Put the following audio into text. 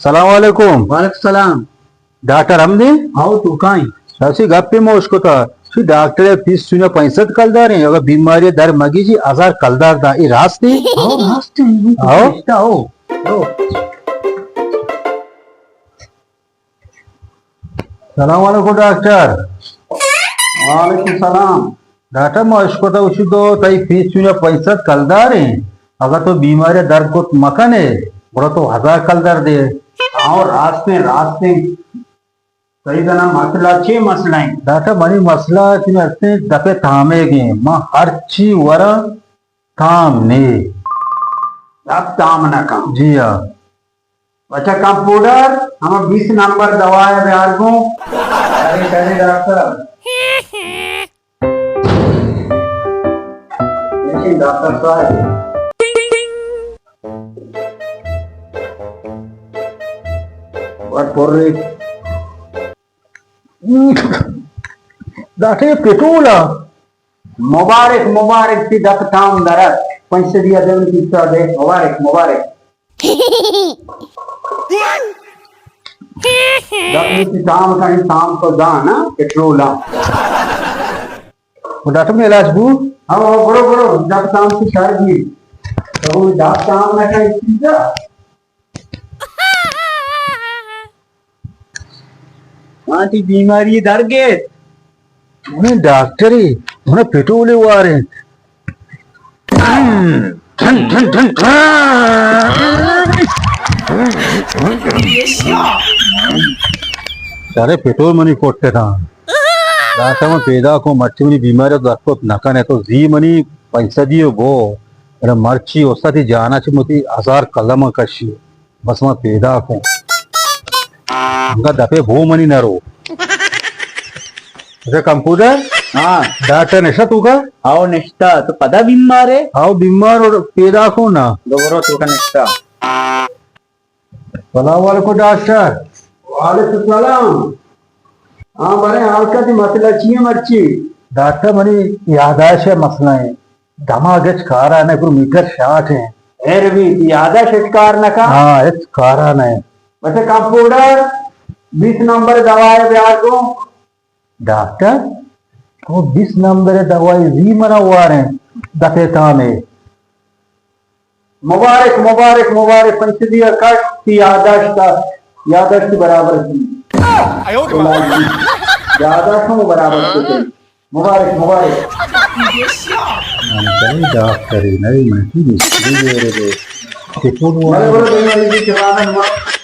سلام علیکم۔ وعلیکم سلام۔ ڈاکٹر ہم دے؟ ہاؤ، تو کائیں؟ اسی گپے ما اشکتا۔ سی ڈاکٹر فیس سونا پنچ سد کلدار ہیں، اگر بیماری در مگی جی ہزار کلدار دا، اے راست ہے؟ ہاؤ، راست ہے۔ ہاؤ۔ ہاؤ۔ سلام علیکم ڈاکٹر۔ وعلیکم سلام۔ ڈاکٹر، ما اشکتا اشی تو تئی فیس چونا پنچ سد کلدار ہیں۔ اگر تو بیماری درد کت مکنے، گڑا تو ہزار کلدار دے۔ ہاں، راستیں، راستیں۔ تئی زنا مسئلہ چے مسئلہ ہیں؟ ڈاکٹر، منی مسئلہ کہ ہستیں دپے تامے گے۔ ما ہرچی ورا تام نے۔ دپ تام نہ کن۔ جی ہاں۔ بچہ کمپاؤڈر، ہما بیست نمبر دوا ہے بیار گوں۔ ارے، ارے ڈاکٹر۔ لیکن ڈاکٹر صاحب۔ بڑ پر ریت۔ ڈاکٹر، یہ پٹرول ہے۔ مبارک، مبارک، تی دپ تام درت۔ پنچ سدی ادم کیتا دے، مبارک، مبارک۔ دپ تی تام کن، تام تو دانا، پٹرول آ۔ وہ ڈاکٹر میں علاج بو؟ ہاں، ہاں، برو، برو، دپ تام تی شر دی۔ تو دپ تام نہ کن، چیزا۔ ہاں، تی بیماری در گیت۔ من ڈاکٹری، من پٹولے واریں۔ ارے پٹول منی کوٹے تھا۔ ڈاکٹر من پیدا کو مرچی منی بیماری درکوت نکنے تو زی منی پنچ سدی بو۔ ارے مرچی استادی جانا چھ متی ہزار قلم کشی۔ بس ما پیدا کن۔ انگا دپے بو منی نرو۔ اچھا کمپاؤڈر؟ ہاں۔ ڈاکٹر نشتا تو کا؟ ہاؤ نشتا، تو پدا بیمار ہے؟ ہاؤ بیمار اور پیدا کن نا۔ دو برو تو کا نشتا۔ سلام علیکم ڈاکٹر۔ وعلیکم السلام۔ ہاں بارے حال کا دی مسئلہ چی ہے مرچی؟ ڈاکٹر منی یادداشت ہے مسئلہ ہے۔ دماغ ہچ کارا نہ، گڑا میٹر شارٹ ہیں۔ اے روی، تی یادداشت ہچ کار نہ کا؟ ہاں، ہچ کارا نہ۔ بچہ کمپاؤڈر، بیست نمبر دوا ہے بیار کو۔ ڈاکٹر، تو بیست نمبر دوائی زی منا واریں، دپے تامے۔ مبارک، مبارک، مبارک، پنچ سدی کٹ، تی یادداشت، یادداشت برابر کی۔ یادداشت ہم برابر کی۔ مبارک، مبارک۔ من کئی ڈاکٹرے نہ، من کی مستری بیرے دے۔ کہ تو بولے، بولے، بولے، بولے، بولے،